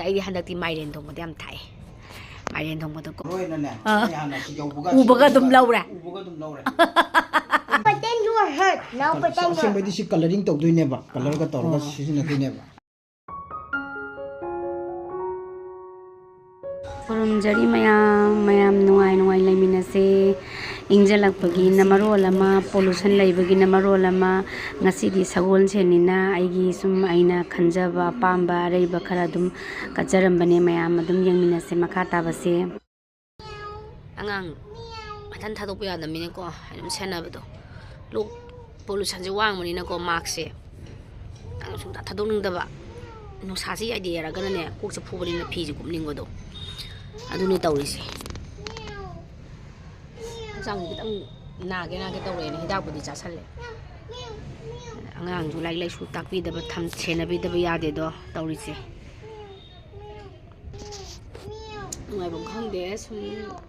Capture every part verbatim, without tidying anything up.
ꯑꯩꯗꯤ ꯍꯟꯗꯛꯇꯤ ꯃꯥꯏꯔꯦꯟ ꯊꯣꯡꯕꯗ ꯌꯥꯝ ꯊꯥꯛꯑꯦ꯫ ꯃꯥꯏꯔꯦꯟ ꯊꯣꯡꯕꯗ ꯀꯣ꯫ ꯃꯔꯨ ꯑꯣꯏꯅꯅꯦ ꯑꯥ꯫ ꯑꯩ ꯍꯥꯟꯅ ꯁꯤ ꯌꯧꯕꯒ ꯎꯕꯒ ꯑꯗꯨꯝ ꯂꯧꯔꯦ꯫ ꯎꯕꯒ ꯑꯗꯨꯝ ꯂꯧꯔꯦ꯫ Pretend you are hurt. Now pretend you are. ꯑꯁꯦꯡꯕꯩꯗꯤ ꯁꯤ ꯀꯂꯔꯤꯡ ꯇꯧꯗꯣꯏꯅꯦꯕ, ꯀꯂꯔꯒ ꯇꯧꯔꯒ ꯁꯤꯖꯤꯟꯅꯗꯣꯏꯅꯦꯕ꯫ ꯈꯨꯔꯨꯝꯖꯔꯤ ꯃꯌꯥꯝ, ꯃꯌꯥꯝ ꯅꯨꯡꯉꯥꯏ ꯅꯨꯡꯉꯥꯏ ꯂꯩꯃꯤꯟꯅꯁꯦ꯫ ꯏꯪꯖꯜꯂꯛꯄꯒꯤꯅ ꯃꯔꯣꯜ ꯑꯃ, pollution ꯂꯩꯕꯒꯤꯅ ꯃꯔꯣꯜ ꯑꯃ꯫ ꯉꯁꯤꯗꯤ ꯁꯒꯣꯜꯁꯦꯟꯅꯤꯅ ꯑꯩꯒꯤ ꯁꯨꯝ ꯑꯩꯅ ꯈꯟꯖꯕ ꯑꯄꯥꯝꯕ ꯑꯔꯩꯕ ꯈꯔ ꯑꯗꯨꯝ ꯀꯠꯆꯔꯝꯕꯅꯦ꯫ ꯃꯌꯥꯝ ꯑꯗꯨꯝ ꯌꯦꯡꯃꯤꯟꯅꯁꯦ ꯃꯈꯥ ꯇꯥꯕꯁꯦ꯫ ꯑꯉꯥꯡ ꯃꯊꯟ ꯊꯥꯗꯣꯛꯄ ꯌꯥꯗꯕꯅꯤꯅꯀꯣ, ꯑꯗꯨꯝ ꯁꯦꯟꯅꯕꯗꯣ꯫ ꯂꯣꯛ pollutionꯁꯦ ꯋꯥꯡꯕꯅꯤꯅꯀꯣ, maskꯁꯦ ꯑꯗꯨꯝ ꯁꯨꯡꯊꯥ ꯊꯥꯗꯣꯛꯅꯤꯡꯗꯕ꯫ ꯅꯨꯡꯁꯥꯁꯦ ꯌꯥꯏꯗ ꯌꯥꯏꯔꯒꯅꯅꯦ, ꯀꯣꯛꯁꯦ ꯐꯨꯕꯅꯤꯅ ꯐꯤꯁꯦ ꯀꯨꯞꯅꯤꯡꯕꯗꯣ꯫ ꯑꯗꯨꯅꯦ ꯇꯧꯔꯤꯁꯦ꯫ ꯍꯛꯆꯥꯡꯁꯦ ꯈꯤꯇꯪ ꯅꯥꯒꯦ ꯅꯥꯒꯦ ꯇꯧꯔꯛꯑꯦꯅ ꯍꯤꯗꯥꯛꯄꯨꯗꯤ ꯆꯥꯁꯜꯂꯦ꯫ ꯑꯉꯥꯡꯁꯨ ꯂꯥꯏꯔꯤꯛ ꯂꯥꯏꯁꯨ ꯇꯥꯛꯄꯤꯗꯕ, ꯊꯝ-, ꯁꯦꯟꯅꯕꯤꯗꯕ ꯌꯥꯗꯦꯗꯣ ꯇꯧꯔꯤꯁꯦ꯫ ꯅꯨꯡꯉꯥꯏꯐꯝ ꯈꯪꯗꯦ꯫ ꯁꯨꯝ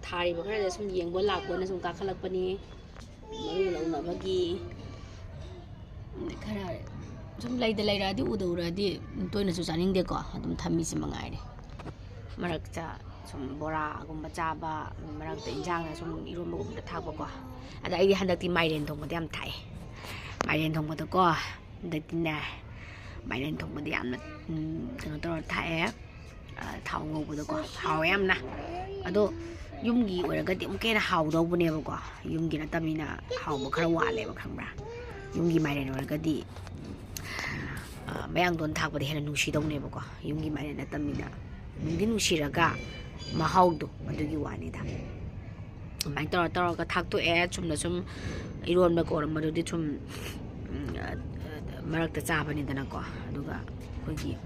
ꯊꯥꯔꯤꯕ ꯈꯔꯗ ꯁꯨꯝ ꯌꯦꯡꯕ ꯂꯥꯛꯄꯅ ꯁꯨꯝ ꯀꯥꯈꯠꯂꯛꯄꯅꯤ꯫ ꯃꯔꯨ ꯂꯧꯅꯕꯒꯤ ꯈꯔ ꯁꯨꯝ ꯂꯩꯗ ꯂꯩꯔꯛꯑꯗꯤ, ꯎꯗ ꯎꯔꯛꯑꯗꯤ ꯇꯣꯏꯅꯁꯨ ꯆꯥꯅꯤꯡꯗꯦꯀꯣ꯫ ꯑꯗꯨꯝ ꯊꯝꯃꯤꯁꯤ ꯃꯉꯥꯏꯔꯦ꯫ ꯃꯔꯛꯇ ꯁꯨꯝ ꯕꯣꯔꯥꯒꯨꯝꯕ ꯆꯥꯕ, ꯃꯔꯛꯇ ꯏꯟꯖꯥꯡꯅ ꯁꯨꯝ ꯏꯔꯣꯟꯕꯒꯨꯝꯕꯗ ꯊꯥꯛꯄꯀꯣ꯫ ꯑꯗ ꯑꯩꯗꯤ ꯍꯟꯗꯛꯇꯤ ꯃꯥꯏꯔꯦꯟ ꯊꯣꯡꯕꯗ ꯌꯥꯝ ꯊꯥꯛꯑꯦ꯫ ꯃꯥꯏꯔꯦꯟ ꯊꯣꯡꯕꯗꯀꯣ, ꯍꯟꯗꯛꯇꯤꯅꯦ, ꯃꯥꯏꯔꯦꯟ ꯊꯣꯡꯕꯗ ꯌꯥꯝꯅ, ꯎꯝ, ꯀꯩꯅꯣ ꯇꯧꯔ ꯊꯥꯛꯑꯦ꯫ ꯑ, ꯊꯥꯎ ꯉꯧꯕꯗꯀꯣ ꯍꯥꯎꯋꯦ ꯌꯥꯝꯅ꯫ ꯑꯗꯣ ꯌꯨꯝꯒꯤ ꯑꯣꯏꯔꯒꯗꯤ ꯑꯃꯨꯛꯀ ꯍꯦꯟꯅ ꯍꯥꯎꯗꯧꯕꯅꯦꯕꯀꯣ꯫ ꯌꯨꯝꯒꯤ ꯅꯠꯇꯕꯅꯤꯅ ꯍꯥꯎꯕ ꯈꯔ ꯋꯥꯠꯂꯦꯕ, ꯈꯪꯕ꯭ꯔꯥ? ꯌꯨꯝꯒꯤ ꯃꯥꯏꯔꯦꯟ ꯑꯣꯏꯔꯒꯗꯤ, ꯑ, ꯃꯌꯥꯡꯇꯣꯟ ꯊꯥꯛꯄꯗ ꯍꯦꯟꯅ ꯅꯨꯡꯁꯤꯗꯧꯅꯦꯕꯀꯣ꯫ ꯌꯨꯝꯒꯤ ꯃꯥꯏꯔꯦꯟ ꯅꯠꯇꯕꯅꯤꯅ ꯅꯨꯡꯗꯤ ꯅꯨꯡꯁꯤꯔꯒ ꯃꯍꯥꯎꯗꯣ ꯑꯗꯨꯒꯤ ꯋꯥꯅꯤꯗ꯫ ꯑꯗꯨꯃꯥꯏꯅ ꯇꯧꯔ ꯇꯧꯔꯒ ꯊꯥꯛꯇꯣꯛꯑꯦ꯫ ꯆꯨꯝꯅ ꯁꯨꯝ ꯏꯔꯣꯟꯕ ꯀꯧꯔꯝꯕꯗꯨꯗꯤ ꯁꯨꯝ, ꯎꯝ, ꯑ, ꯑ, ꯃꯔꯛꯇ ꯆꯥꯕꯅꯤꯗꯅꯀꯣ꯫ ꯑꯗꯨꯒ ꯑꯩꯈꯣꯏꯒꯤ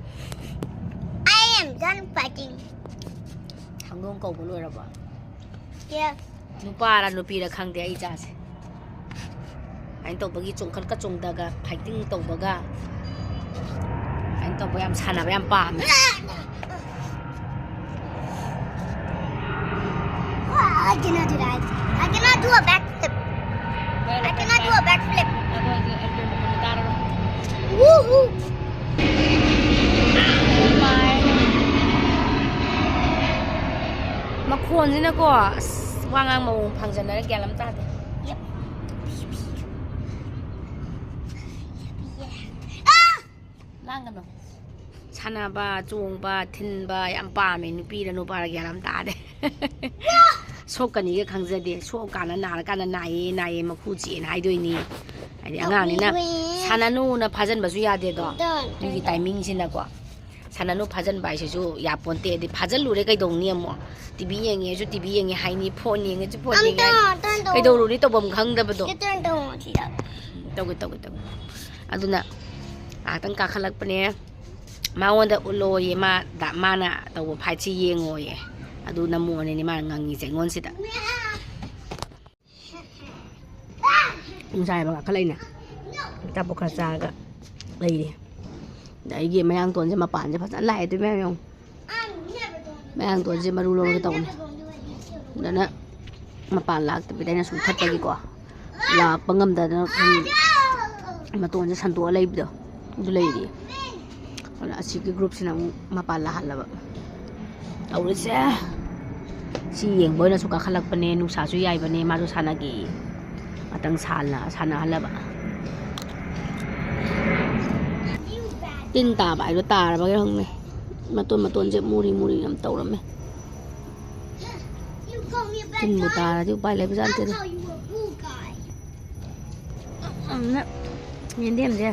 I am done fighting. ꯍꯪꯗꯣꯡ ꯀꯧꯕ ꯂꯣꯏꯔꯕꯣ? Yeah. ꯅꯨꯄꯥꯔ ꯅꯨꯄꯤꯔ ꯈꯪꯗꯦ ꯑꯩ ꯏꯆꯥꯁꯦ꯫ ꯑꯗꯨꯃꯥꯏꯅ ꯇꯧꯕꯒꯤ ꯆꯣꯡꯈꯠꯀ ꯆꯣꯡꯗꯒ fighting ꯇꯧꯕꯒ ꯑꯗꯨꯃꯥꯏꯅ ꯇꯧꯕ ꯌꯥꯝ ꯁꯥꯟꯅꯕ ꯌꯥꯝ ꯄꯥꯝꯃꯦ꯫ I cannot do that. I cannot do a backflip. I cannot do a backflip. Woohoo! ꯐꯣꯟꯁꯤꯅꯀꯣ, ꯑꯁ, ꯋꯥ ꯉꯥꯡꯕ ꯃꯑꯣꯡ ꯐꯪꯖꯅꯔ ꯒ꯭ꯌꯥꯟ ꯑꯃ ꯇꯥꯗꯦ꯫ ꯂꯥꯡꯒꯅꯨ꯫ ꯁꯥꯟꯅꯕ, ꯆꯣꯡꯕ, ꯊꯤꯟꯕ ꯌꯥꯝ ꯄꯥꯝꯃꯦ꯫ ꯅꯨꯄꯤꯔ ꯅꯨꯄꯥꯔ ꯒ꯭ꯌꯥꯟ ꯑꯃ ꯇꯥꯗꯦ꯫ ꯁꯣꯛꯀꯅꯤꯒ ꯈꯪꯖꯗꯦ꯫ ꯁꯣꯛꯑꯀꯥꯟꯗ, ꯅꯥꯔꯀꯥꯟꯗ ꯅꯥꯏꯌꯦ, ꯅꯥꯏꯌꯦ, ꯃꯈꯨ ꯆꯤꯛꯑꯦꯅ ꯍꯥꯏꯗꯣꯏꯅꯤ꯫ ꯍꯥꯏꯗꯤ ꯑꯉꯥꯡꯅꯤꯅ ꯁꯥꯟꯅꯅꯨꯅ ꯐꯥꯖꯟꯕꯁꯨ ꯌꯥꯗꯦꯗꯣ꯫ ꯃꯤꯒꯤ ꯇꯥꯏꯃꯤꯡꯁꯤꯅꯀꯣ꯫ ꯁꯥꯟꯅꯅꯨ ꯐꯥꯖꯟꯕ ꯍꯥꯏꯁꯤꯁꯨ ꯌꯥꯄꯣꯟꯇꯦ꯫ ꯑꯗꯤ ꯐꯥꯖꯜꯂꯨꯔꯦ ꯀꯩꯗꯧꯅꯤ ꯑꯃꯨꯛ? ꯇꯤꯚꯤ ꯌꯦꯡꯉꯦꯁꯨ ꯇꯤꯚꯤ ꯌꯦꯡꯉꯦ ꯍꯥꯏꯅꯤ, ꯐꯣꯟ ꯌꯦꯡꯉꯦꯁꯨ ꯐꯣꯟ ꯌꯦꯡꯉꯦ ꯍꯥꯏꯅꯤ꯫ ꯀꯩꯗꯧꯔꯨꯅꯤ ꯇꯧꯐꯝ ꯈꯪꯗꯕꯗꯣ꯫ ꯇꯧꯒꯦ, ꯇꯧꯒꯦ, ꯇꯧꯒꯦ꯫ ꯑꯗꯨꯅ ꯉꯥꯏꯍꯥꯛꯇꯪ ꯀꯥꯈꯠꯂꯛꯄꯅꯦ꯫ ꯃꯉꯣꯟꯗ ꯎꯠꯂꯣꯌꯦ, ꯃꯥ ꯗ-, ꯃꯥꯅ ꯇꯧꯕ ꯐꯥꯏꯠꯁꯤ ꯌꯦꯡꯉꯣꯌꯦ꯫ ꯑꯗꯨ ꯅꯝꯃꯣꯅꯦ ꯃꯥꯅ ꯉꯪꯉꯤꯁꯦ ꯑꯩꯉꯣꯟꯁꯤꯗ꯫ ꯅꯨꯡꯁꯥ ꯌꯥꯏꯕ ꯀꯥꯈꯠꯂꯛꯏꯅꯦ꯫ ꯑꯆꯥꯄꯣꯠ ꯈꯔ ꯆꯥꯔꯒ ꯂꯩꯔꯤ꯫ ꯑꯗ ꯑꯩꯒꯤ ꯃꯌꯥꯡꯇꯣꯟꯁꯦ ꯃꯄꯥꯟꯁꯦ ꯐꯖꯅ ꯂꯥꯛꯑꯦ꯫ ꯑꯗꯨ ꯃꯌꯥꯝ ꯌꯦꯡꯉꯨ꯫ ꯃꯌꯥꯡꯇꯣꯟꯁꯦ ꯃꯔꯨ ꯂꯧꯔꯒ ꯇꯧꯕꯅꯦ꯫ ꯑꯗꯨꯅ ꯃꯄꯥꯟ ꯂꯥꯛꯇꯕꯤꯗ ꯑꯩꯅ ꯁꯨꯝ ꯊꯠꯄꯒꯤꯀꯣ꯫ ꯂꯥꯛꯄ ꯉꯝꯗꯗꯅ ꯁꯨꯝ ꯃꯇꯣꯟꯁꯦ ꯁꯟꯗꯣꯛꯑ ꯂꯩꯕꯗꯣ꯫ ꯑꯗꯨ ꯂꯩꯔꯤ꯫ ꯑꯗꯨꯅ ꯑꯁꯤꯒꯤ ꯒ꯭ꯔꯨꯞꯁꯤꯅ ꯑꯃꯨꯛ ꯃꯄꯥꯟ ꯂꯥꯛꯍꯜꯂꯕ꯫ ꯇꯧꯔꯤꯁꯦ꯫ ꯁꯤ ꯌꯦꯡꯕ ꯑꯣꯏꯅꯁꯨ ꯀꯥꯈꯠꯂꯛꯄꯅꯦ, ꯅꯨꯡꯁꯥꯁꯨ ꯌꯥꯏꯕꯅꯦ, ꯃꯥꯁꯨ ꯁꯥꯟꯅꯒꯦ꯫ ꯉꯥꯛꯇꯪ ꯁꯥꯟꯅ-, ꯁꯥꯟꯅꯍꯜꯂꯕ꯫ ꯇꯤꯟ ꯇꯥꯕ ꯍꯥꯏꯗꯣ ꯇꯥꯔꯕꯒꯤꯔ ꯈꯪꯗꯦ꯫ ꯃꯇꯣꯟ ꯃꯇꯣꯟꯁꯦ ꯃꯨꯔꯤ ꯃꯨꯔꯤ ꯌꯥꯝ ꯇꯧꯔꯝꯃꯦ꯫ ꯇꯤꯟꯕꯨ ꯇꯥꯔꯗꯤ ꯎꯄꯥꯏ ꯂꯩꯕꯖꯥꯠ ꯅꯠꯇꯦꯗ꯫ ꯑꯗꯨꯅ ꯌꯦꯟꯗꯦꯝꯁꯦ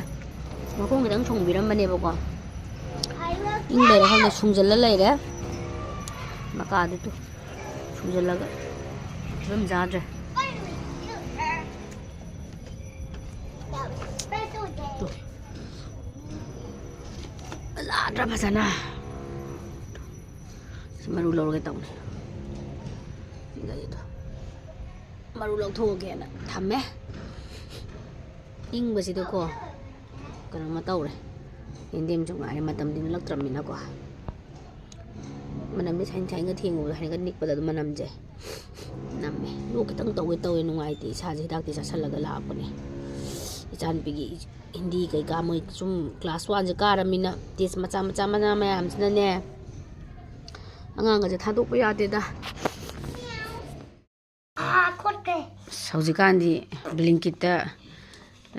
ꯃꯈꯣꯡ ꯈꯤꯇꯪ ꯊꯣꯡꯕꯤꯔꯝꯕꯅꯦꯕꯀꯣ꯫ ꯏꯪ ꯂꯩꯔꯦ ꯈꯪꯗꯦ, ꯁꯨꯡꯖꯜꯂ ꯂꯩꯔꯦ꯫ ꯃꯀꯥꯗꯨ ꯇꯨ ꯁꯨꯡꯖꯜꯂꯒ ꯐꯤꯕꯝ ꯆꯥꯗ꯭ꯔꯦ꯫ ꯇꯨ꯫ ꯂꯥꯗ꯭ꯔꯥ ꯐꯖꯅ? ꯁꯤ ꯃꯔꯨ ꯂꯧꯔꯒꯦ ꯇꯧꯅꯤ꯫ ꯁꯤꯗꯩꯗ ꯃꯔꯨ ꯂꯧꯊꯣꯛꯑꯒꯦꯅ ꯊꯝꯃꯦ꯫ ꯏꯪꯕꯁꯤꯗꯀꯣ ꯀꯩꯅꯣꯝꯃ ꯇꯧꯔꯦ꯫ ꯌꯦꯟꯗꯦꯝꯁꯨ ꯉꯥꯏꯔꯦ, ꯃꯇꯝꯗꯤ ꯅꯛꯂꯛꯇ꯭ꯔꯕꯅꯤꯅꯀꯣ꯫ ꯃꯅꯝꯗꯤ ꯁꯥꯏꯟ ꯁꯥꯏꯟꯒ ꯊꯦꯡꯉꯨꯕꯗ ꯍꯥꯏꯅꯒ ꯅꯤꯛꯄꯗ ꯑꯗꯨꯝ ꯃꯅꯝꯁꯦ ꯅꯝꯃꯦ꯫ ꯂꯣꯛ ꯈꯤꯇꯪ ꯇꯧꯒꯦ ꯇꯧꯋꯦ, ꯅꯨꯡꯉꯥꯏꯇꯦ ꯏꯁꯥꯁꯦ꯫ ꯍꯤꯗꯥꯛꯇꯤ ꯆꯥꯁꯜꯂꯒ ꯂꯥꯛꯄꯅꯦ꯫ ꯏꯆꯥꯅꯨꯄꯤꯒꯤ ꯍꯤꯟꯗꯤ ꯀꯩꯀꯥ ꯃꯣꯏ ꯁꯨꯝ ꯀ꯭ꯂꯥꯁ ꯋꯥꯟꯁꯦ ꯀꯥꯔꯃꯤꯅ ꯇꯦꯁ ꯃꯆꯥ ꯃꯆꯥ ꯃꯆꯥ ꯃꯌꯥꯝꯁꯤꯅꯅꯦ, ꯑꯉꯥꯡꯒꯁꯦ ꯊꯥꯗꯣꯛꯄ ꯌꯥꯗꯦꯗ꯫ ꯍꯧꯖꯤꯛꯀꯥꯟꯗꯤ ꯕ꯭ꯂꯤꯡꯀꯤꯠꯇ,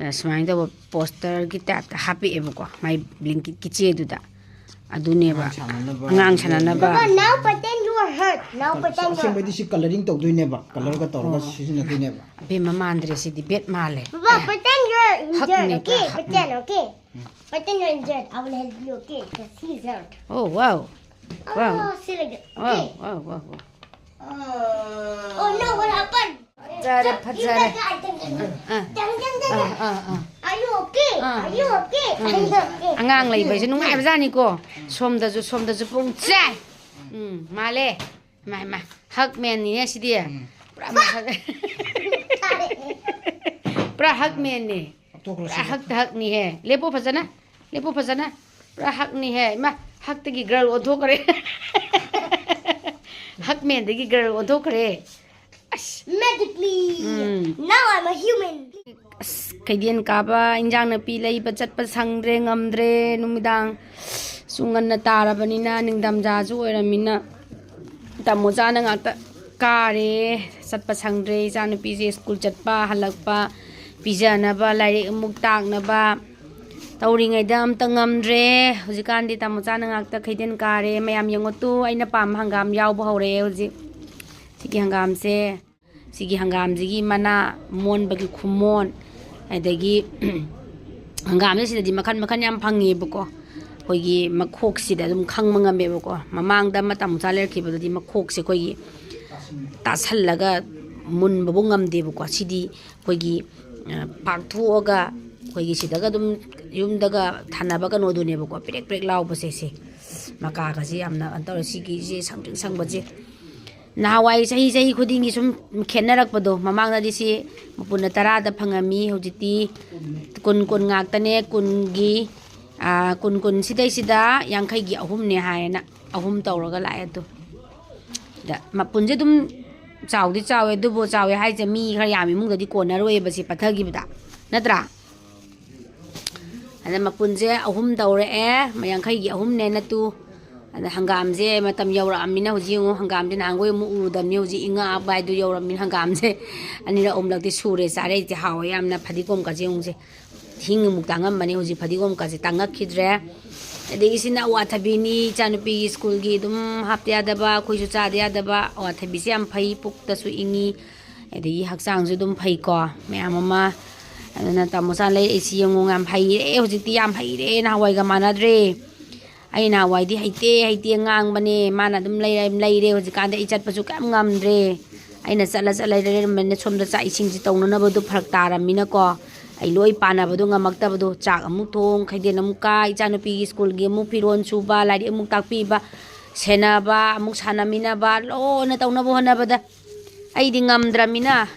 ꯑ, ꯁꯨꯃꯥꯏꯅ ꯇꯧꯕ ꯄꯣꯁꯇꯔꯒꯤ ꯇꯥꯏꯞꯇ ꯍꯥꯞꯄꯛꯑꯦꯕꯀꯣ, ꯃꯥꯏ ꯕ꯭ꯂꯤꯡꯀꯤꯠꯀꯤ ꯆꯦꯗꯨꯗ꯫ ꯑꯗꯨꯅꯦꯕ꯫ ꯑꯉꯥꯡ ꯁꯥꯟꯅꯅꯕ꯫ ꯑꯉꯥꯡ ꯁꯥꯟꯅꯅꯕ꯫ Papa, now pretend you are hurt. Now pretend you are ꯑꯁꯦꯡꯕꯩꯗꯤ ꯁꯤ ꯀꯂꯔꯤꯡ ꯇꯧꯗꯣꯏꯅꯦꯕ, ꯀꯂꯔꯒ ꯇꯧꯔꯒ ꯁꯤꯖꯤꯟꯅꯗꯣꯏꯅꯦꯕ꯫ ꯑꯕꯦꯝꯃ ꯃꯥꯟꯗ꯭ꯔꯦ ꯁꯤꯗꯤ, ꯕꯦꯠ ꯃꯥꯜꯂꯦ꯫ Papa, pretend you're injured, ꯍꯛꯅꯦ, okay? ꯍꯛ- Pretend, okay? Pretend you're injured. I will help you, okay? Because he's hurt. Oh, wow. Wow. Oh, sit again. Wow, Okay. wow, wow, wow. Oh no, what happened? ꯐꯖꯔꯦ, ꯐꯖꯔꯦ꯫ ꯑꯥ, Dang, dang, dang, ah, dang. Ah, ah. Are you okay? Ah. Are you okay? Are you okay? ꯑꯉꯥꯡ ꯂꯩꯕꯁꯦ ꯅꯨꯡꯉꯥꯏꯕꯖꯥꯠꯅꯤꯀꯣ꯫ ꯁꯣꯝꯗꯁꯨ, ꯁꯣꯝꯗꯁꯨ ꯄꯨꯡ ꯆꯥꯏ꯫ ꯎꯝ, ꯃꯥꯜꯂꯦ꯫ ꯃꯥ, ꯃꯥ꯫ ꯍꯛ ꯃꯦꯟꯅꯤꯅꯦ ꯁꯤꯗꯤ꯫ ꯄꯨꯔꯥ ꯃꯁꯛ-, ꯄꯨꯔꯥ ꯍꯛ ꯃꯦꯟꯅꯤ꯫ ꯂꯧꯊꯣꯛꯈ꯭ꯔꯣ ꯄꯨꯔꯥ ꯁꯤꯗ꯫ ꯍꯛꯇ ꯍꯛꯅꯤꯍꯦ꯫ ꯂꯦꯞꯄꯣ ꯐꯖꯅ꯫ ꯂꯦꯞꯄꯣ ꯐꯖꯅ꯫ ꯄꯨꯔꯥ ꯍꯛꯅꯤꯍꯦ꯫ ꯏꯃꯥ, ꯍꯛꯇꯒꯤ ꯒꯔꯜ ꯑꯣꯟꯊꯣꯛꯈ꯭ꯔꯦ꯫ ꯍꯛ ꯃꯦꯟꯗꯒꯤ ꯒꯔꯜ ꯑꯣꯟꯊꯣꯛꯈ꯭ꯔꯦ꯫ ꯑꯁ꯫ Magically. Mm. Now I'm a human. ꯑꯁ, ꯀꯩꯊꯦꯜ ꯀꯥꯕ, ꯏꯟꯖꯥꯡ ꯅꯥꯄꯤ ꯂꯩꯕ ꯆꯠꯄ ꯁꯪꯗ꯭ꯔꯦ, ꯉꯝꯗ꯭ꯔꯦ꯫ ꯅꯨꯃꯤꯗꯥꯡꯁꯨ ꯉꯟꯅ ꯇꯥꯔꯕꯅꯤꯅ, ꯅꯤꯡꯊꯝꯊꯥꯁꯨ ꯑꯣꯏꯔꯝꯃꯤꯅ, ꯇꯥꯃꯣ ꯆꯥꯅ ꯉꯥꯛꯇ ꯀꯥꯔꯦ꯫ ꯆꯠꯄ ꯁꯪꯗ꯭ꯔꯦ꯫ ꯏꯆꯥꯅꯨꯄꯤꯁꯦ ꯁ꯭ꯀꯨꯜ ꯆꯠꯄ, ꯍꯜꯂꯛꯄ, ꯄꯤꯖꯅꯕ, ꯂꯥꯏꯔꯤꯛ ꯑꯃꯨꯛ ꯇꯥꯛꯅꯕ ꯇꯧꯔꯤꯉꯩꯗ ꯑꯝꯇ ꯉꯝꯗ꯭ꯔꯦ꯫ ꯍꯧꯖꯤꯛꯀꯥꯟꯗꯤ ꯇꯥꯃꯣ ꯆꯥꯅ ꯉꯥꯛꯇ ꯀꯩꯊꯦꯜ ꯀꯥꯔꯦ꯫ ꯃꯌꯥꯝ ꯌꯦꯡꯉꯣ ꯇꯨ, ꯑꯩꯅ ꯄꯥꯝꯕ ꯍꯪꯒꯥꯝ ꯌꯥꯎꯕ ꯍꯧꯔꯛꯑꯦ ꯍꯧꯖꯤꯛ꯫ ꯁꯤꯒꯤ ꯍꯪꯒꯥꯝꯁꯦ, ꯁꯤꯒꯤ ꯍꯪꯒꯥꯝꯁꯤꯒꯤ ꯃꯅꯥ ꯃꯣꯟꯕꯒꯤ ꯈꯨꯃꯣꯟ, ꯑꯗꯒꯤ ꯍꯪꯒꯥꯝꯁꯦ ꯁꯤꯗꯗꯤ ꯃꯈꯟ ꯃꯈꯟ ꯌꯥꯝ ꯐꯪꯉꯦꯕꯀꯣ꯫ ꯑꯩꯈꯣꯏꯒꯤ ꯃꯈꯣꯛꯁꯤꯗ ꯑꯗꯨꯝ ꯈꯪꯕ ꯉꯝꯃꯦꯕꯀꯣ꯫ ꯃꯃꯥꯡꯗ ꯑꯃ ꯇꯥꯃꯣꯆꯥ ꯂꯩꯔꯛꯈꯤꯕꯗꯨꯗꯤ ꯃꯈꯣꯛꯁꯦ ꯑꯩꯈꯣꯏꯒꯤ ꯇꯥꯁꯜꯂꯒ ꯃꯨꯟꯕꯕꯨ ꯉꯝꯗꯦꯕꯀꯣ꯫ ꯁꯤꯗꯤ ꯑꯩꯈꯣꯏꯒꯤ, ꯑ, ꯄꯥꯛꯊꯣꯛꯑꯒ ꯑꯩꯈꯣꯏꯒꯤ ꯁꯤꯗꯒ ꯑꯗꯨꯝ ꯌꯨꯝꯗꯒ ꯊꯥꯅꯕ ꯀꯩꯅꯣꯗꯨꯅꯦꯕꯀꯣ, ꯄ꯭ꯔꯦꯛ ꯄ꯭ꯔꯦꯛ ꯂꯥꯎꯕꯁꯦ꯫ ꯁꯦ ꯃꯀꯥꯒꯁꯦ ꯌꯥꯝꯅ ꯀꯩꯅꯣ ꯇꯧꯔꯦ꯫ ꯁꯤꯒꯤꯁꯦ ꯁꯪꯇ꯭ꯔꯤꯛ ꯁꯪꯕꯁꯦ ꯅꯍꯥꯟꯋꯥꯏ ꯆꯍꯤ ꯆꯍꯤ ꯈꯨꯗꯤꯡꯒꯤ ꯁꯨꯝ ꯈꯦꯠꯅꯔꯛꯄꯗꯣ꯫ ꯃꯃꯥꯡꯗꯗꯤ ꯁꯤ ꯃꯄꯨꯟꯅ ꯇꯔꯥꯗ ꯐꯪꯉꯝꯃꯤ, ꯍꯧꯖꯤꯛꯇꯤ ꯀꯨꯟ, ꯀꯨꯟ ꯉꯥꯛꯇꯅꯦ꯫ ꯀꯨꯟꯒꯤ, ꯑꯥ, ꯀꯨꯟ, ꯀꯨꯟ ꯁꯤꯗꯩꯁꯤꯗ ꯌꯥꯡꯈꯩꯒꯤ ꯑꯍꯨꯝꯅꯦ ꯍꯥꯏꯌꯦꯅ ꯑꯍꯨꯝ ꯇꯧꯔꯒ ꯂꯥꯛꯑꯦ꯫ ꯑꯗꯣ ꯗ ꯃꯄꯨꯟꯁꯦ ꯑꯗꯨꯝ ꯆꯥꯎꯗꯤ ꯆꯥꯎꯋꯦ, ꯑꯗꯨꯕꯨ ꯆꯥꯎꯋꯦ ꯍꯥꯏꯁꯦ ꯃꯤ ꯈꯔ ꯌꯥꯝꯕ ꯏꯃꯨꯡꯗꯗꯤ ꯀꯣꯟꯅꯔꯣꯏꯕ ꯁꯤ ꯄꯠꯊꯈꯤꯕꯗ, ꯅꯠꯇ꯭ꯔꯥ? ꯑꯗ ꯃꯄꯨꯟꯁꯦ ꯑꯍꯨꯝ ꯇꯧꯔꯛꯑꯦ, ꯌꯥꯡꯈꯩꯒꯤ ꯑꯍꯨꯝꯅꯦꯅ ꯇꯨ, ꯑꯗ ꯍꯪꯒꯥꯝꯁꯦ ꯃꯇꯝ ꯌꯧꯔꯛꯑꯃꯤꯅ ꯍꯧꯖꯤꯛ ꯌꯦꯡꯉꯨ, ꯍꯪꯒꯥꯝꯁꯦ ꯅꯍꯥꯟꯈꯣꯏ ꯑꯃꯨꯛ ꯎꯔꯨꯗꯕꯅꯤ, ꯍꯧꯖꯤꯛ ꯏꯉꯥ ꯑꯕꯥꯏꯗꯨ ꯌꯧꯔꯛꯑꯃꯤꯅ ꯍꯪꯒꯥꯝꯁꯦ ꯑꯅꯤꯔꯛ ꯑꯍꯨꯝꯂꯛꯇꯤ ꯁꯨꯔꯦ, ꯆꯥꯔꯦ꯫ ꯑꯩꯗꯤ ꯍꯥꯎꯋꯦ ꯌꯥꯝꯅ, ꯐꯗꯤꯒꯣꯝꯒꯁꯦ ꯌꯦꯡꯉꯨꯁꯦ, ꯍꯤꯡ ꯑꯃꯨꯛ ꯇꯥꯡꯉꯝꯕꯅꯦ, ꯍꯧꯖꯤꯛ ꯐꯗꯤꯒꯣꯝꯒꯁꯦ ꯇꯥꯡꯉꯛꯈꯤꯗ꯭ꯔꯦ꯫ ꯑꯗꯒꯤ ꯁꯤꯅ ꯑꯋꯥꯊꯕꯤꯅꯤ, ꯏꯆꯥꯅꯨꯄꯤꯒꯤ ꯁ꯭ꯀꯨꯜꯒꯤ ꯑꯗꯨꯝ ꯍꯥꯞꯇ ꯌꯥꯗꯕ, ꯑꯩꯈꯣꯏꯁꯨ ꯆꯥꯗ ꯌꯥꯗꯕ꯫ ꯑꯋꯥꯊꯕꯤꯁꯦ ꯌꯥꯝ ꯐꯩ, ꯄꯨꯛꯇꯁꯨ ꯏꯪꯉꯤ, ꯑꯗꯒꯤ ꯍꯛꯆꯥꯡꯁꯨ ꯑꯗꯨꯝ ꯐꯩꯀꯣ ꯃꯌꯥꯝ ꯑꯃ꯫ ꯑꯗꯨꯅ ꯇꯥꯃꯣ ꯆꯥꯅ ꯂꯩꯔꯛꯏꯁꯤ ꯌꯦꯡꯉꯨ, ꯌꯥꯝ ꯍꯩꯔꯦ ꯍꯧꯖꯤꯛꯇꯤ, ꯌꯥꯝ ꯍꯩꯔꯦ, ꯅꯍꯥꯟꯋꯥꯏꯒ ꯃꯥꯟꯅꯗ꯭ꯔꯦ꯫ ꯑꯩ ꯅꯍꯥꯟꯋꯥꯏꯗꯤ ꯍꯩꯇꯦ ꯍꯩꯇꯦ ꯉꯥꯡꯕꯅꯦ, ꯃꯥꯅ ꯑꯗꯨꯝ ꯂꯩꯔ-, ꯂꯩꯔꯦ꯫ ꯍꯧꯖꯤꯛꯀꯥꯟꯗꯤ ꯑꯩ ꯆꯠꯄꯁꯨ ꯀꯌꯥꯝ ꯉꯝꯗ꯭ꯔꯦ꯫ ꯑꯩꯅ ꯆꯠꯂ ꯆꯠꯂ ꯂꯩꯔꯝꯕꯅꯤꯅ ꯁꯣꯝꯗ ꯆꯥꯛ ꯏꯁꯤꯡꯁꯤ ꯇꯧꯅꯅꯕꯗꯣ ꯐꯔꯛ ꯇꯥꯔꯝꯃꯤꯅꯀꯣ, ꯑꯩ ꯂꯣꯏ ꯄꯥꯅꯕꯗꯣ ꯉꯝꯃꯛꯇꯕꯗꯣ, ꯆꯥꯛ ꯑꯃꯨꯛ ꯊꯣꯡ, ꯈꯩꯗꯦꯟ ꯑꯃꯨꯛ ꯀꯥ, ꯏꯆꯥꯅꯨꯄꯤꯒꯤ ꯁ꯭ꯀꯨꯜꯒꯤ ꯑꯃꯨꯛ ꯐꯤꯔꯣꯜ ꯁꯨꯕ, ꯂꯥꯏꯔꯤꯛ ꯑꯃꯨꯛ ꯇꯥꯛꯄꯤꯕ, ꯁꯦꯟꯅꯕ, ꯑꯃꯨꯛ ꯁꯥꯟꯅꯃꯤꯟꯅꯕ, ꯂꯣꯏꯅ ꯇꯧꯅꯕ ꯍꯣꯠꯅꯕꯗ ꯑꯩꯗꯤ ꯉꯝꯗ꯭ꯔꯃꯤꯅ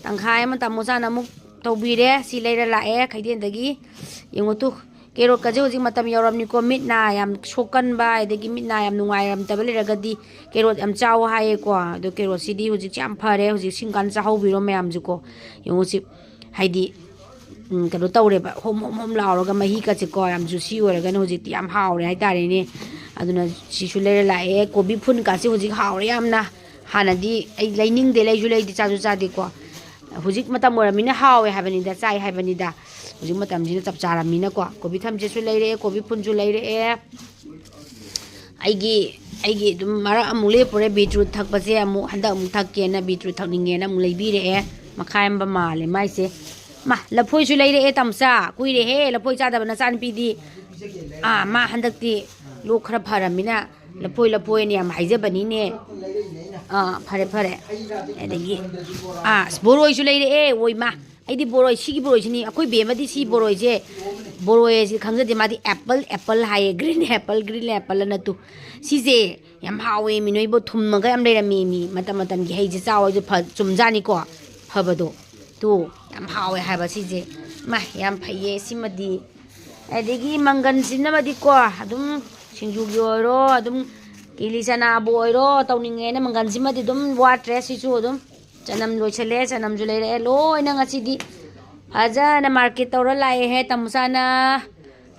ꯇꯪꯈꯥꯏ ꯑꯃ ꯇꯥꯃꯣ ꯆꯥꯅ ꯑꯃꯨꯛ ꯇꯧꯕꯤꯔꯦ꯫ ꯁꯤ ꯂꯩꯔ ꯂꯥꯛꯑꯦ ꯈꯩꯗꯦꯟꯗꯒꯤ꯫ ꯌꯦꯡꯉꯨ ꯇꯨ, ꯀꯦꯔꯣꯠꯀꯁꯦ ꯍꯧꯖꯤꯛ ꯃꯇꯝ ꯌꯧꯔꯝꯅꯤꯀꯣ, ꯃꯤꯠ ꯅꯥ ꯌꯥꯝ ꯁꯣꯛꯀꯟꯕ, ꯑꯗꯒꯤ ꯃꯤꯠ ꯅꯥ ꯌꯥꯝ ꯅꯨꯡꯉꯥꯏꯔꯝꯗꯕ ꯂꯩꯔꯒꯗꯤ ꯀꯦꯔꯣꯠ ꯌꯥꯝ ꯆꯥꯎ ꯍꯥꯏꯌꯦꯀꯣ꯫ ꯑꯗꯣ ꯀꯦꯔꯣꯠꯁꯤꯗꯤ ꯍꯧꯖꯤꯛꯁꯦ ꯌꯥꯝ ꯐꯔꯦ, ꯍꯧꯖꯤꯛ ꯁꯤꯡꯀꯥꯟ ꯆꯥꯍꯧꯕꯤꯔꯣ ꯃꯌꯥꯝꯁꯨꯀꯣ꯫ ꯌꯦꯡꯉꯨ ꯁꯤ, ꯍꯥꯏꯗꯤ, ꯎꯝ, ꯀꯩꯅꯣ ꯇꯧꯔꯦꯕ, ꯍꯣꯝ ꯍꯣꯝ ꯍꯣꯝ ꯂꯥꯎꯔꯒ ꯃꯍꯤꯒꯁꯦꯀꯣ ꯌꯥꯝ ꯖꯨꯁꯤ ꯑꯣꯏꯔꯒꯅ ꯍꯧꯖꯤꯛꯇꯤ ꯌꯥꯝ ꯍꯥꯎꯔꯦ ꯍꯥꯏꯇꯥꯔꯦꯅꯦ꯫ ꯑꯗꯨꯅ ꯁꯤꯁꯨ ꯂꯩꯔ ꯂꯥꯛꯑꯦ꯫ ꯀꯣꯕꯤ ꯐꯨꯟꯀꯥꯁꯦ ꯍꯧꯖꯤꯛ ꯍꯥꯎꯔꯦ ꯌꯥꯝꯅ꯫ ꯍꯥꯟꯅꯗꯤ ꯑꯩ ꯂꯩꯅꯤꯡꯗꯦ, ꯂꯩꯁꯨ ꯂꯩꯗꯦ, ꯆꯥꯁꯨ ꯆꯥꯗꯦꯀꯣ꯫ ꯍꯧꯖꯤꯛ ꯃꯇꯝ ꯑꯣꯏꯔꯝꯃꯤꯅ ꯍꯥꯎꯋꯦ ꯍꯥꯏꯕꯅꯤꯗ, ꯆꯥꯏ ꯍꯥꯏꯕꯅꯤꯗ꯫ ꯍꯧꯖꯤꯛ ꯃꯇꯝꯁꯤꯅ ꯆꯞ ꯆꯥꯔꯝꯃꯤꯅꯀꯣ꯫ ꯀꯣꯕꯤ ꯊꯝꯆꯦꯠꯁꯨ ꯂꯩꯔꯛꯑꯦ, ꯀꯣꯕꯤ ꯐꯨꯟꯁꯨ ꯂꯩꯔꯛꯑꯦ꯫ ꯑꯩꯒꯤ, ꯑꯩꯒꯤ ꯑꯗꯨꯝ ꯃꯔꯛ ꯑꯃꯨꯛ ꯂꯦꯞꯄꯨꯔꯦ, ꯕꯤꯠꯔꯨꯠ ꯊꯛꯄꯁꯦ ꯑꯃꯨꯛ, ꯍꯟꯗꯛ ꯑꯃꯨꯛ ꯊꯛꯀꯦꯅ, ꯕꯤꯠꯔꯨꯠ ꯊꯛꯅꯤꯡꯉꯦꯅ ꯑꯃꯨꯛ ꯂꯩꯕꯤꯔꯛꯑꯦ꯫ ꯃꯈꯥꯏ ꯑꯃ ꯃꯥꯜꯂꯦ ꯃꯥꯏꯁꯦ꯫ ꯃꯥ, ꯂꯐꯣꯏꯁꯨ ꯂꯩꯔꯛꯑꯦ ꯇꯥꯃꯣꯆꯥ, ꯀꯨꯏꯔꯦꯍꯦ ꯂꯐꯣꯏ ꯆꯥꯗꯕ ꯅꯆꯥꯅꯨꯄꯤꯗꯤ꯫ ꯑꯥ, ꯃꯥ ꯍꯟꯗꯛꯇꯤ ꯂꯣꯛ ꯈꯔ ꯐꯔꯝꯃꯤꯅ ꯂꯐꯣꯏ, ꯂꯐꯣꯏꯅ ꯌꯥꯝ ꯍꯥꯏꯖꯕꯅꯤꯅꯦ꯫ ꯑꯥ, ꯐꯔꯦ, ꯐꯔꯦ꯫ ꯑꯗꯒꯤ, ꯑꯥ, ꯑꯁ, ꯕꯣꯔꯣꯏꯁꯨ ꯂꯩꯔꯛꯑꯦ, ꯑꯣꯏ ꯃꯥ꯫ ꯑꯩꯗꯤ ꯕꯣꯔꯣꯏ, ꯁꯤꯒꯤ ꯕꯣꯔꯣꯏꯁꯤꯅꯤ, ꯑꯩꯈꯣꯏ ꯕꯦꯝꯃꯗꯤ ꯁꯤ ꯕꯣꯔꯣꯏꯁꯦ, ꯕꯣꯔꯣꯏ ꯍꯥꯏꯁꯤ ꯈꯪꯖꯗꯦ, ꯃꯥꯗꯤ apple, apple ꯍꯥꯏꯌꯦ, green apple, green apple ꯑꯅ ꯇꯨ꯫ ꯁꯤꯁꯦ ꯌꯥꯝ ꯍꯥꯎꯋꯦ ꯃꯤ, ꯅꯣꯏꯕꯨ ꯊꯨꯝꯃꯒ ꯌꯥꯝ ꯂꯩꯔꯝꯃꯦ ꯃꯤ, ꯃꯇꯝ ꯃꯇꯝꯒꯤ ꯍꯩꯁꯦ ꯆꯥꯎ ꯍꯥꯏꯁꯦ ꯐ-, ꯆꯨꯝꯖꯥꯅꯤꯀꯣ, ꯐꯕꯗꯣ꯫ ꯇꯨ, ꯌꯥꯝ ꯍꯥꯎꯋꯦ ꯍꯥꯏꯕ ꯁꯤꯁꯦ꯫ ꯃꯥ, ꯌꯥꯝ ꯐꯩꯌꯦ ꯁꯤꯃꯗꯤ꯫ ꯑꯗꯒꯤ ꯃꯪꯒꯟꯁꯤꯅꯃꯗꯤꯀꯣ, ꯑꯗꯨꯝ ꯁꯤꯡꯖꯨꯒꯤ ꯑꯣꯏꯔꯣ, ꯑꯗꯨꯝ ꯀꯤꯂꯤ ꯆꯅꯥꯕꯨ ꯑꯣꯏꯔꯣ, ꯇꯧꯅꯤꯡꯉꯦꯅ ꯃꯪꯒꯟꯁꯤꯃꯗꯤ ꯑꯗꯨꯝ ꯋꯥꯠꯇ꯭ꯔꯦ꯫ ꯁꯤꯁꯨ ꯑꯗꯨꯝ ꯆꯅꯝ ꯂꯣꯏꯁꯜꯂꯦ, ꯆꯅꯝꯁꯨ ꯂꯩꯔꯛꯑꯦ꯫ ꯂꯣꯏꯅ ꯉꯁꯤꯗꯤ ꯐꯖꯅ market ꯇꯧꯔ ꯂꯥꯛꯑꯦꯍꯦ ꯇꯥꯃꯣꯆꯥꯅ꯫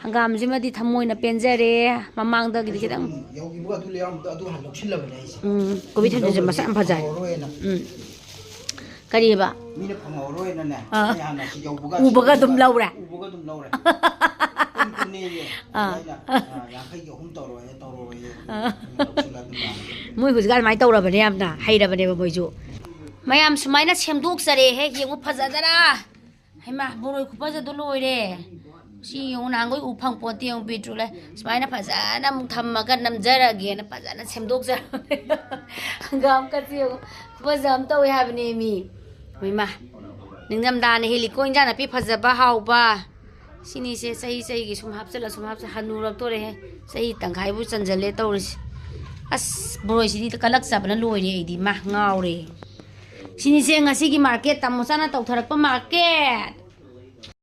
ꯍꯪꯒꯥꯝꯁꯤꯃꯗꯤ ꯊꯃꯣꯏꯅ ꯄꯦꯟꯖꯔꯦ꯫ ꯃꯃꯥꯡꯗꯒꯤꯗꯤ ꯈꯤꯇꯪ꯫ ꯌꯧꯈꯤꯕꯒ ꯑꯗꯨ ꯂꯩꯔꯝꯕꯗꯣ ꯑꯗꯨ ꯍꯥꯟꯅ ꯂꯧꯁꯤꯜꯂꯕꯅꯦ ꯑꯩꯁꯦ꯫ ꯎꯝ, ꯀꯣꯕꯤ ꯊꯝꯆꯦꯠꯁꯦ ꯃꯁꯛ ꯌꯥꯝ ꯐꯖꯩ꯫ ꯐꯪꯍꯧꯔꯣꯏꯅ꯫ ꯎꯝ꯫ ꯀꯔꯤꯕ? ꯃꯤꯅ ꯐꯪꯍꯧꯔꯣꯏꯅꯅꯦ꯫ ꯑꯥ꯫ ꯑꯩ ꯍꯥꯟꯅ ꯁꯤ ꯌꯧꯕꯒ ꯎꯕꯒ ꯑꯗꯨꯝ ꯂꯧꯔꯦ? ꯎꯕꯒ ꯑꯗꯨꯝ ꯂꯧꯔꯦ꯫ ꯀꯨꯟ ꯀꯨꯟꯅꯦꯌꯦ꯫ ꯑꯥ꯫ ꯑꯩꯅ, ꯑꯥ, ꯌꯥꯡꯈꯩꯒꯤ ꯑꯍꯨꯝ ꯇꯧꯔꯣꯏ, ꯇꯧꯔꯣꯏ꯫ ꯂꯧꯁꯤꯜꯂ ꯑꯗꯨꯝ ꯂꯥꯛꯑꯦ꯫ ꯃꯣꯏ ꯍꯧꯖꯤꯛꯀꯥꯟ ꯑꯗꯨꯃꯥꯏꯅ ꯇꯧꯔꯕꯅꯦ, ꯌꯥꯝꯅ ꯍꯩꯔꯕꯅꯦꯕ ꯃꯣꯏꯁꯨ꯫ ꯃꯌꯥꯝ ꯁꯨꯃꯥꯏꯅ ꯁꯦꯝꯗꯣꯛꯆꯔꯦꯍꯦ, ꯌꯦꯡꯉꯨ ꯐꯖꯗꯔꯥ? ꯍꯩꯃꯥ, ꯕꯣꯔꯣꯏ ꯈꯨꯐꯖꯗꯣ ꯂꯣꯏꯔꯦ꯫ ꯁꯤ ꯌꯦꯡꯉꯨ, ꯅꯍꯥꯟꯈꯣꯏ ꯎ ꯐꯪꯄꯣꯠꯇꯦ, ꯌꯦꯡꯉꯨ, ꯕꯤꯠꯔꯨꯠ ꯂꯩ꯫ ꯁꯨꯃꯥꯏꯅ ꯐꯖꯅ ꯑꯃꯨꯛ ꯊꯝꯃꯒ ꯅꯝꯖꯔꯒꯦꯅ ꯐꯖꯅ ꯁꯦꯝꯗꯣꯛꯆꯔꯕꯅꯦ꯫ ꯍꯪꯒꯥꯝ ꯀꯠꯁꯦ ꯌꯦꯡꯉꯨ, ꯈꯨꯐꯖ ꯑꯃ ꯇꯧꯋꯦ ꯍꯥꯏꯕꯅꯦ ꯃꯤ꯫ ꯍꯩꯃꯥ, ꯅꯤꯡꯊꯝꯊꯥꯅ ꯍꯦꯜꯂꯤꯀꯣ ꯏꯟꯖꯥꯡ ꯅꯥꯄꯤ ꯐꯖꯕ, ꯍꯥꯎꯕ꯫ ꯁꯤꯅꯤꯁꯦ ꯆꯍꯤ ꯆꯍꯤꯒꯤ ꯁꯨꯝ ꯍꯥꯞꯆꯜꯂ ꯁꯨꯝ ꯍꯥꯞꯆꯜꯂ ꯍꯅꯨꯔꯛꯇꯣꯔꯦꯍꯦ꯫ ꯆꯍꯤ ꯇꯪꯈꯥꯏꯕꯨ ꯆꯟꯖꯜꯂꯦ ꯇꯧꯔꯤꯁꯦ꯫ ꯑꯁ, ꯕꯣꯔꯣꯏꯁꯤꯗꯤ ꯀꯜꯂꯛꯆꯕꯅ ꯂꯣꯏꯔꯦ ꯑꯩꯗꯤ꯫ ꯃꯥ, ꯉꯥꯎꯔꯦ꯫ ꯁꯤꯅꯤꯁꯦ ꯉꯁꯤꯒꯤ ꯃꯥꯔꯀꯦꯠ, ꯇꯥꯃꯣꯆꯥꯅ ꯇꯧꯊꯔꯛꯄ ꯃꯥꯔꯀꯦꯠ꯫